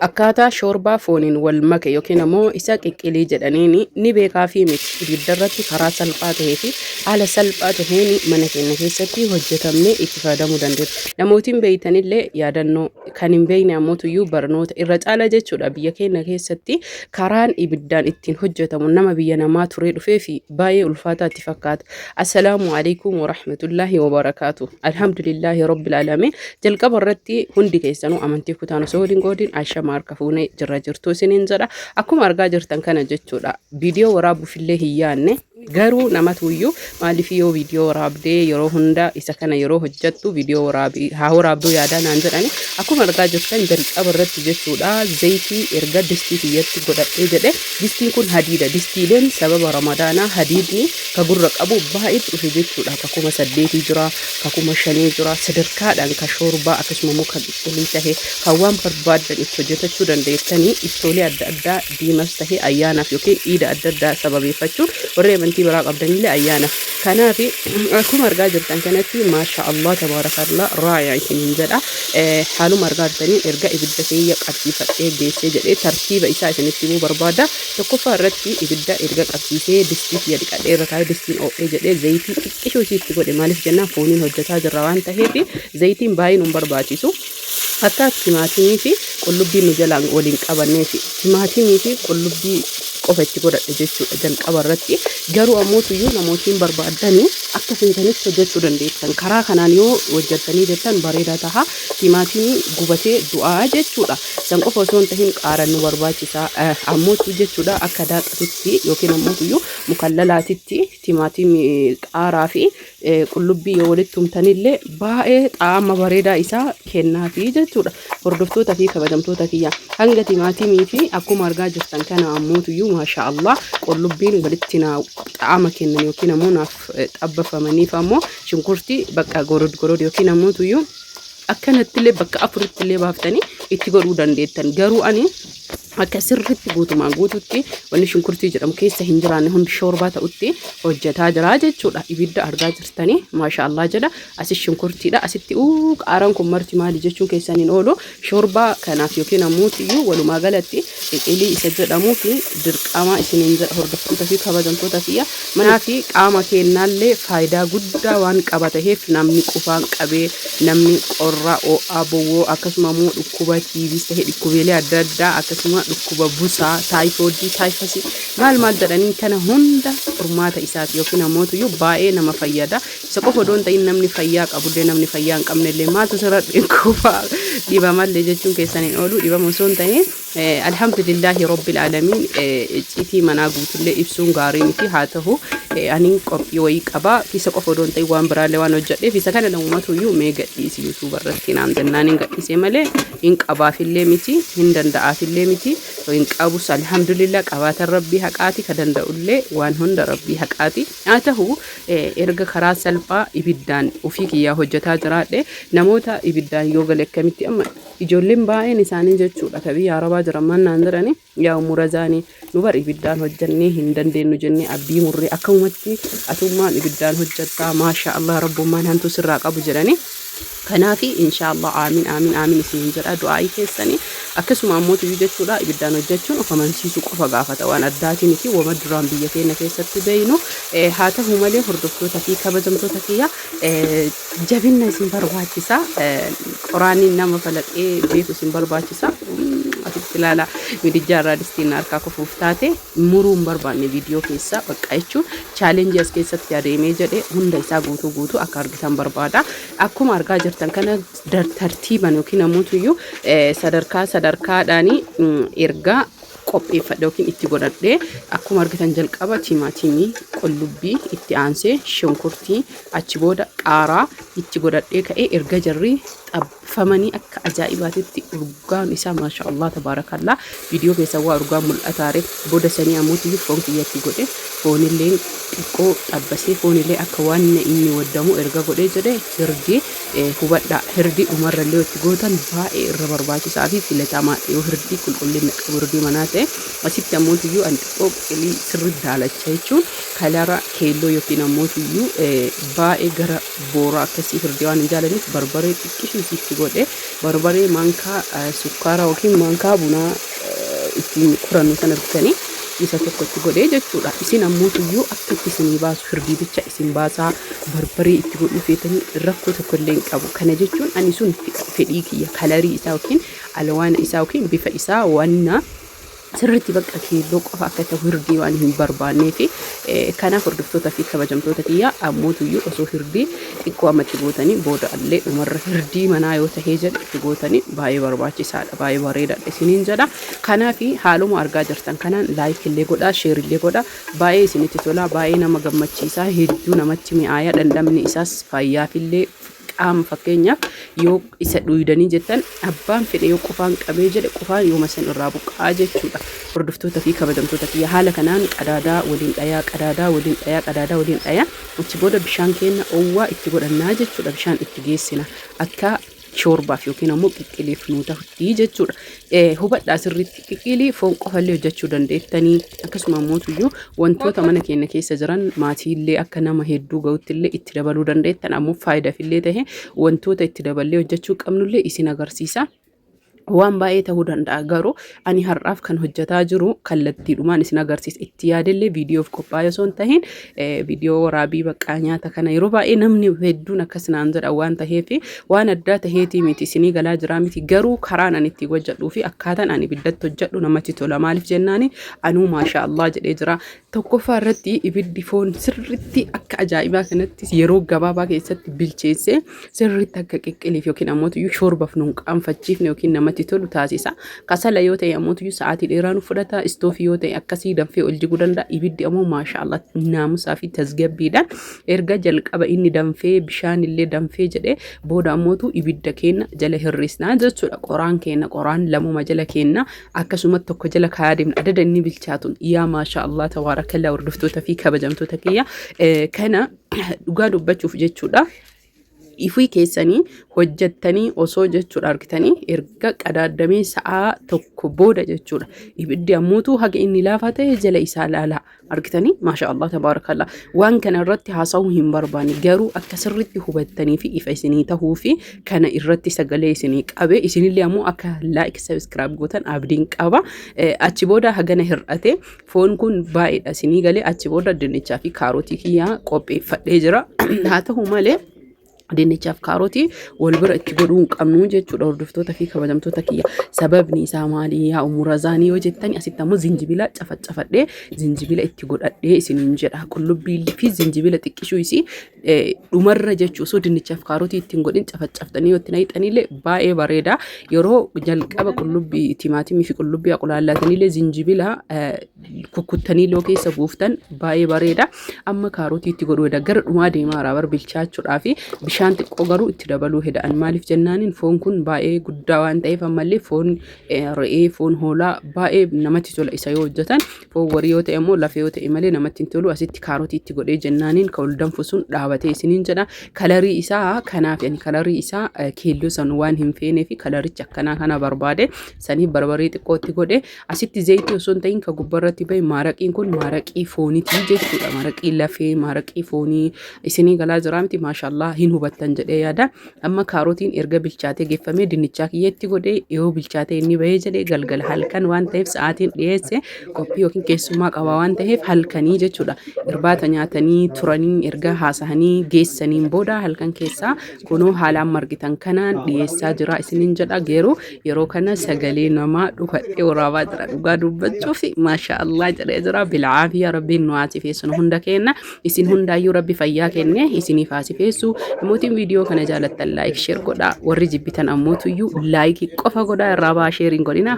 Akkaataa shoorbaa fooniin wal make yookiin ammoo isa qiqqilii jedhaniin ni beekaa fi miti ibidda irratti karaa salphaa tahee fi haala salphaa taheen mana keenya keessatti hojjetamnee itti fayyadamuu dandeenya. Namootiin beeytanillee yaadannoo kan hin beekne ammoo tuyyuu barnoota irra caala jechuudha. Biyya keenya keessatti karaan ibiddaan ittiin hojjetamu nama biyya namaa turee dhufee fi baay'ee ulfaataa itti fakkaata. Assalaamu alaikum warahmatullaahi wabarakaatu. Alhamdulillaahi rabbil aalamiin. Jalqaba irratti hundi keessanuu amantii kutaan osoo waliin qoodin ashama harka fuunee jirra jirtu isiniin jedha. Akkuma argaa jirtan kana jechuudha. Viidiyoo waraabuufillee hin yaanne garuu namatuyyuu maaliif yoo viidiyoo waraabdee yeroo hunda isa kana yeroo hojjettu viidiyoo waraabii haa waraabduu yaadaa naan jedhani. Akkuma argaa jirtan jalqaba irratti jechuudha zayitii erga distii kiyyatti godhadhee jedhe. Distiin kun hadiida. Distiileen sababa ramadaanaa hadiidni ka gurra qabu baay'eetu dhufe jechuudha. Ka 8000 jira, ka 5000 jira, sadarkaadhaan ka shoorbaa akkasuma immoo ka qiqqilii tahe kan waan barbaaddan itti hojjetachuu dandeettanii ittoolee adda addaa diimas tahe ayyaanaaf yookiin iida adda addaa sababeeffachuun warri amantii biraa qabdanillee ayyaanaaf. Kanaaf akkuma argaa jirtan kanatti maasha Allah tabaarakallah raayaa isiniin jedha. Haaluma argaa jirtaniin erga ibidda kiyya qabsiifadhee geessee jedhee tartiiba isaa isinitti himuu barbaada. Tokkoffaa irratti ibidda erga qabsiisee distii kiyya dhiqadhee irra kaa'ee distiin oo'ee jedhee zayitii xiqqishuu isii itti godhe maaliif jennaan fooniin hojjetaa jirra waan ta'eef zayitiin baay'een hin barbaachisu. Akka timaatimii fi qullubbiin nu jalaan waliin qabannee fi timaatimii fi qullubbii qofa itti godhadhe jechuudha jalqaba irratti. Garuu ammoo tuyyuu namootiin barbaaddanii akka feetanitti hojjechuu dandeettan. Karaa kanaan yoo hojjettanii jettan bareedaa taha. Timaatimii gubatee du'aa jechuudha. San qofa osoo hin tahin qaaraan nu barbaachisa. Ammootu jechuudha akka daaqatitti yookiin ammoo tuyyuu mukallalaatitti timaatimii qaaraa fi qullubbii yoo walitti tumtanillee baay'ee xaa'ama bareedaa isaa kennaafi jechuudha. Hordoftoota fi kabajamtoota kiyya hanga timaatimii fi akkuma argaa jirtan kana ammootuyyuu maasha Allah qullubbiin walitti naa xaa'ama kennan yookiin ammoo naaf xabbafamaniif ammoo shunkurtii bakka gorod gorod yookiin ammootuyyuu akkanattillee bakka afurittillee baaftanii itti godhuu dandeettan. Garuu ani akka sirritti guutumaan guututti wanni shunkurtii jedhamu keessa hin jiraanne hundi shoorbaa ta'utti hojjetaa jira jechuudha. Ibidda argaa jirtanii maasha Allah jedha. Asis shunkurtiidha. Asitti uu qaaraan kun marti maali jechuun keessan hin oolu. Shoorbaa kanaaf yookiin ammoo iyyuu walumaa galatti qiqilii isa jedhamuu fi dirqama isiniin jedha hordoftoota fi kabajamtoota kiyya. Manaa fi qaama keennaallee faayidaa guddaa waan qaba taheef namni qufaan qabee namni qorra, oo'aa, bowwoo akkasuma immoo dhukkuba tiibiis tahe dhukkubeelee adda addaa akkasuma dhukkuba busaa, taayifoodii, taayifasii maal maal jedhanii kana hunda furmaata isaati yookiin ammoo tuyyuu baay'ee nama fayyada. Isa qofa odoo hin ta'in namni fayyaa qabullee namni fayyaa hin qabnellee maaltu sirra dhukkuba dhibamallee jechuun keessan hin oolu dhibama osoo hin ta'in Alhamdulillahi Rabbil Aalamiin icciitii manaa guutullee ibsuun gaarii miti haa ta'u ani qophii wayii qaba isa qofa odoo hin ta'in waan biraallee waan hojjedheef isa kana namumatu iyyuu mee gadhiisi yuutuuba irratti naan jennaan hin gadhiisee malee hin qabaafillee miti hin danda'aafillee miti hin qabus alhamdulillah qabaatan rabbii haqaati ka danda'ullee waan hunda rabbii haqaati haa ta'u erga karaa salphaa ibiddaan ofii kiyyaa hojjetaa jiraadhe namoota ibiddaan yoo gale akkamitti amma Ijoolleen baay'een isaanii jechuudha ka biyya arabaa jiran maal naan jedhani yaa ummu razaanii nu bar ibiddaan hojjannee hin dandeenyu jennee abdii murree akkamumatti atummaan ibiddaan hojjattaa maashaa Allah rabbummaan hantuu sirraa qabu jedhani. Kanaafi inshaallah aamin aamin aamin isiniin jedha du'aa'ii keessanii akkasuma ammoo tuyyuu jechuudha ibiddaan hojjechuun of amansiisuu qofa gaafata waan addaati miti wama duraan biyya keenya keessatti beeynu haa ta'u malee hordoftoota fi kabajamtoota kiyya jabinna isin barbaachisa. Qoraaniin nama falaxee beeku isin barbaachisa. Asitti ilaala midijjaa irraa distiin harkaa kufuuf taate muruu hin barbaanne viidiyoo keessa bakka jechuun chaalenjii as keessatti adeemee jedhe hunda isaa guutuu guutuu akka argitan barbaada. Akkuma argaa jirtan kana tartiiban yookiin ammoo sadarkaa sadarkaadhaan ergaa qopheeffadhe yookiin itti godhadhe akkuma argitan jalqaba timaatimii qullubbii itti aansee shunkurtii achi booda qaaraa itti godhadhee ka'ee erga jarri xabbafamanii akka ajaa'ibaatitti urgaan isaa maasha Allah tabaarakallaa viidiyoo keessa waa urgaan mul'ataare booda sanii ammoo foon kiyyatti godhe foonillee xiqqoo xabbasee foonillee akka waan inni waddamu erga godhee jedhe hirdi Hubadhaa, hirdii dhumarrallee yoo itti gootan baay'ee irra barbaachisaa fi filatamaadha. Yoo hirdii qulqullina qabu, hirdii manaa ta'e. Asitti ammoo tuyyuu ani xiqqoo qiqilii sirri daalacha jechuun kalara keelloo yookiin ammoo tuyyuu baay'ee gara booraa akkasii hirdii waan hin jaalanneef barbaree xiqqishuu isitti godhe. Barbaree maankaa sukkaara yookiin maankaa bunaa ittiin kurannu sana bitanii isa tokko itti godhee jechuudha. Isin ammoo tuyyuu akka itti isinii baasu hirdii bicha isin baasaa, barbaree itti godhuu feetanii rakkoo tokko illee hin qabu. Kana jechuun ani sun fedhii kiyya, kalarii isaa yookiin alwaana isaa yookiin bifa isaa wanna sirriitti bakka keelloo qofa akka ta'u hirdii waan hin barbaannee fi kanaaf, hordoftoota fi kabajamtoota kiyya, ammoo tuyyuu osoo hirdii xiqqoo ammatti gootanii booda illee dhumarra hirdii manaa yoo tahee jedhe itti gootanii baay'ee barbaachisaadha, baay'ee bareedaadha isiniin jedha. Kanaaf haaluma argaa jirtan kanaan like illee godhaa, share illee godhaa. Baay'ee isinitti tola, baay'ee nama gammachiisa, hedduu namatti mi'aaya. Dhandhamni isaas fayyaafillee qaama, fakkeenyaaf yoo isa dhuydanii jettan, abbaan fedhe yoo qufaan qabee jedhe, qufaan yooma san irraa buqqa'aa jechuudha. Hordoftoota fi kabajamtoota kiyya, haala kanaan qadaadaa waliin dhayaa, qadaadaa waliin dhayaa, qadaadaa waliin dhayaa. Achi booda bishaan keenya owwaa itti godhannaa jechuudha. Bishaan itti geessina akka shoorbaaf yookiin ammoo qiqqiliif nuu ta'utti jechuudha. Hubadhaa sirriitti, qiqqilii foon qofallee hojjechuu dandeettanii, akkasuma ammoo tuyyuu wantoota mana keenya keessa jiran maatiillee akka nama hedduu ga'utti illee itti dabaluu dandeettan. Ammoo faayidaafillee ta'e wantoota itti daballee hojjechuu qabnullee isin agarsiisa. Waan baay'ee ta'uu danda'a, garuu ani har'aaf kan hojjetaa jiru kallattiidhumaan isin agarsiisa. Itti yaadellee viidiyoof qophaa'e osoo hin tahin, viidiyoo waraabii baqqaa nyaata kana yeroo baay'ee namni hedduun akkas naan jedha waan taheef, waan addaa taheetii miti, isinii galaa jiraa miti? Garuu karaan ani itti hojjedhuu fi akkaataan ani ibiddatti hojjedhu namatti tola. Maaliif jennaani, anuu maasha Allah jedhee jira. Tokkoffaa irratti ibiddi foon sirritti akka ajaa'ibaa kanatti yeroo gabaabaa keessatti bilcheessee sirritti akka qiqqiliif yookiin ammoo shoorbaaf nu hin qaanfachiifne yookiin namatti tolu taasisa. Kasala yoo ta'e ammoo sa'aatii dheeraa nu fudhata. Istoofii yoo ta'e akkasii danfee ol jiguu danda'a. Ibiddi ammoo maasha Allah naamusaa fi tasgabbiidhaan erga jalqaba inni danfee, bishaan illee danfee jedhee booda ammootu ibidda keenya jala hir'isnaa jechuudha. Qoraan keenya qoraan lamuma jala keenya, akkasuma tokko jala kaayaa deemna adada inni bilchaatuun. Yaa maasha Allah tabaarakallaa, hordoftoota fi kabajamtoota kiyya, kana dhugaa dubbachuuf jechuudha. Ifii keessanii hojjettanii osoo jechuudha argitanii, erga qadaaddamee sa'aa tokko booda jechuudha. Ibiddi ammuutu haga inni laafaa ta'e jala isaa laalaa argitanii, maasha Allah tabaarakallaa. Waan kana irratti haasa'uu hin barbaanne, garuu akka sirriitti hubattanii fi ifa isinii tahuu fi kana irratti sagalee isinii qabe. Isinillee ammoo akka like, subscribe gootan abdiin qaba. Achi booda hagana hir'ate foon kun baay'eedha isinii galee. Achi booda dinnichaa fi kaarotii kiyyaa qopheeffadhee jira. Haa ta'u malee dinnichaaf kaarotii wal bira itti godhuu hin qabnu jechuudha, hordoftoota fi kabajamtoota kiyya. Sababni isaa maali yaa umurazaanii yoo jettani, asitti ammoo zinjibila cafacafadhee zinjibila itti godhadhee isiniin jedha. Qullubbii fi zinjibila xiqqishuu isii dhumarra jechuu osoo dinnichaaf kaarotii ittiin godhin cafacaftanii yoo itti naqxanillee baay'ee bareeda. Yeroo jalqaba qullubbii, timaatimii fi qullubbii aqulaallataniillee zinjibila kukkuttanii loo keessa buuftan baay'ee bareeda. Amma kaarotii itti godhuu heda, gara dhumaa deemaa raabar bilchaachuudhaa fi bishaan xiqqoo garuu itti dabaluu heda. Ani maaliif jennaaniin, foon kun baay'ee guddaa waan ta'eef, ammallee foon re'ee, foon hoolaa baay'ee namatti tola isa yoo hojjetan. Foon warii yoo ta'e immoo lafee yoo ta'e malee namatti hin tolu. Asitti kaarotii itti godhee jennaaniin kan ol danfu sun dhaabatee isiniin jedha. Kalarii isaa kanaaf ani kalarii isaa keelloo san waan hin feenee fi kalaricha akkanaa kana barbaade saniif barbaree xiqqoo itti godhe. Asitti zayitii osoo hin ta'in kan gubbaarratti bahe maaraqiin kun maaraqii foonitii jechuudha. Maaraqii lafee, maaraqii foonii isinii galaa jira miti? Maashaallah, hin hubattan jedhee yaada. Amma kaarotiin erga bilchaatee geeffamee dinnichaa kiyyeetti godhee yoo bilchaatee inni bahee jedhee, galgala halkan waan ta'eef sa'aatiin dhiyeesse qophii yookiin keessummaa qabaa waan ta'eef halkanii jechuudha. Irbaata nyaatanii turanii erga haasahanii geessaniin booda halkan keessaa kunoo haalaan margitan kanaan dhiyeessaa jira isiniin jedha. Garuu yeroo kana sagalee namaa dhufadhee waraabaa jira dhugaa dubbachuuf. Maasha Allah jedhee jira. Bilcaafiya, rabbiin nu haasifeessu hunda kenna. Isin hundaayyuu rabbi fayyaa kenne isiniif haasifeessu. Namootiin viidiyoo kana jaalattan like, share godhaa. Warri jibbitan ammootuyyuu like qofa godhaa irraa baa, share hin godhina.